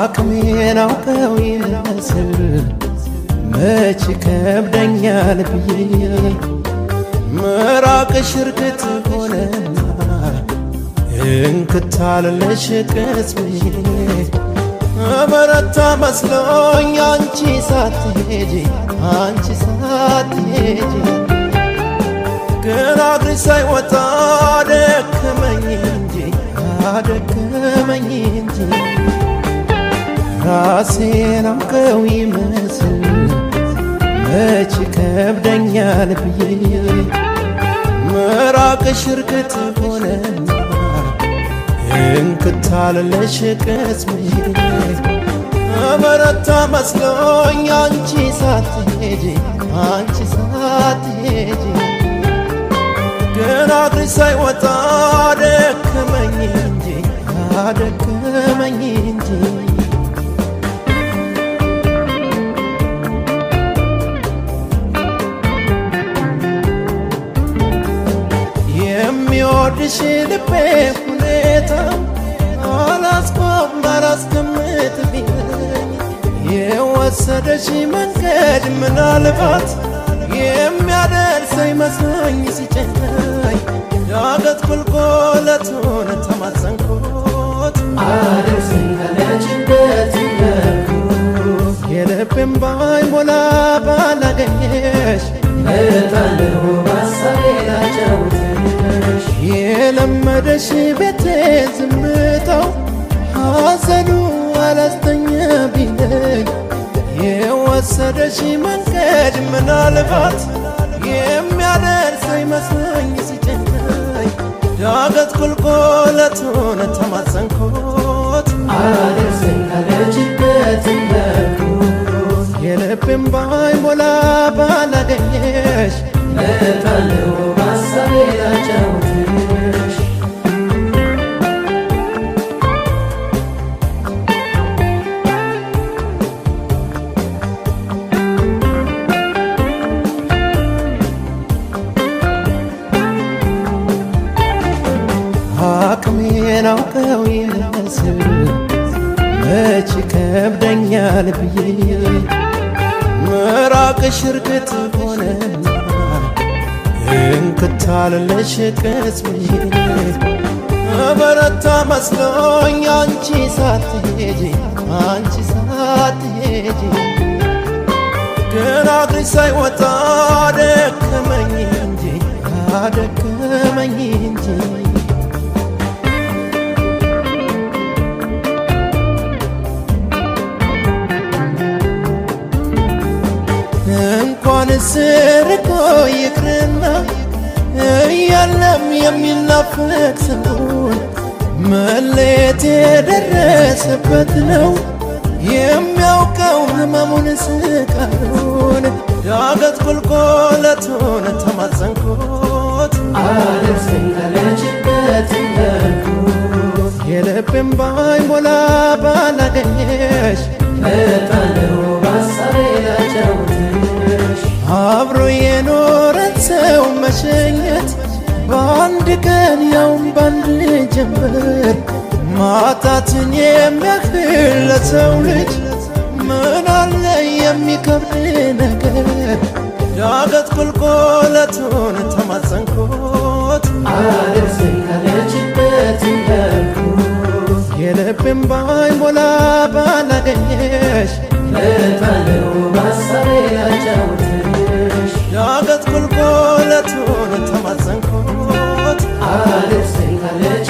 አቅሜን አውቀው ይመስል መች ከብደኛል ብዬ ምራቅሽ እርግጥ ሆነና እንክታልልሽ ቅስሜ በረታ መስሎኝ አንቺ ሳትሄጂ አንቺ ሳትሄጂ ግን አግሪ ሳይወጣ አደከመኝ እንጂ አደከመኝ እንጂ ራሴን አውቀው ይመስል መች ከብደኛል ብዬ ምራቅሽ እርግጥ ሆነና እንክታልልሽ ቅስሜ በረታ መስሎኝ አንቺ ሳትሄጂ አንቺ ሳትሄጂ ግን አግሪ ሳይወጣ አደከመኝ እንጂ አደከመኝ እንጂ የሚወድሽ ልቤ ሁኔታ አላስቆም አላስቀምጥ ቢለኝ የወሰደሽ መንገድ ምናልባት የሚያደርሰኝ መስሎኝ ሲጨንቀኝ ዳገት ቁልቁለቱን ተማጸንኩት አደርሰኝ ካለችበት ለኩት የልቤን ባይሞላ ባላገኘሽ እመጣለሁ በሀሳቤ ላጫውትሽ የለመደሽ ቤቴ ዝምታው ሐዘኑ አላስተኛ ቢለኝ የወሰደሽ መንገድ ምናልባት የሚያደርሰኝ መስሎኝ ሲጨንቀኝ ዳገት ቁልቁለቱን ተማጸንኩት አደርሰኝ ካለችበት ለኩት የልቤን ባይሞላ ባላገኘሽ እመጣለሁ በሀሳቤ ላጫውትሽ አቅሜን አውቀው ይመስል መች ከብደኛል ብዬ ምራቅሽ እርግጥ ሆነና እንክታልልሽ ቅስሜ በረታ መስሎኝ አንቺ ሳትሄጂ አንቺ ሳትሄጂ ግን አግሪ ሳይወጣ አደከመኝ እንጂ አደከመኝ እንጂ እንኳንስ ርቆ ይቅርና እያለም የሚናፈቅ ሰውን መለየት የደረሰበት ነው የሚያውቀው ህመሙን ስቃዩን ዳገት ቁልቁለቱን ተማጸንኩት አደርሰኝ ካለችበት ለኩት የልቤን ባይሞላ ባላገኘሽ እመጣለሁ በሀሳቤ ላጫውትሽ አብሮ የኖረን ሰው መሸኘት በአንድ ቀን ያውም በአንድ ጀንበር ማጣትን የሚያህል ለሰው ልጅ ምን አለ የሚከብድ ነገር ዳገት ቁልቁለቱን ተማጸንኩት አደርሰኝ ካለችበት ለኩት የልቤን ባይሞላ ባላገኘሽ እመጣለሁ በሀሳቤ ላጫውትሽ ዳገት ቁልቁለቱን ተማጸንኩት አደርሰኝ ካለች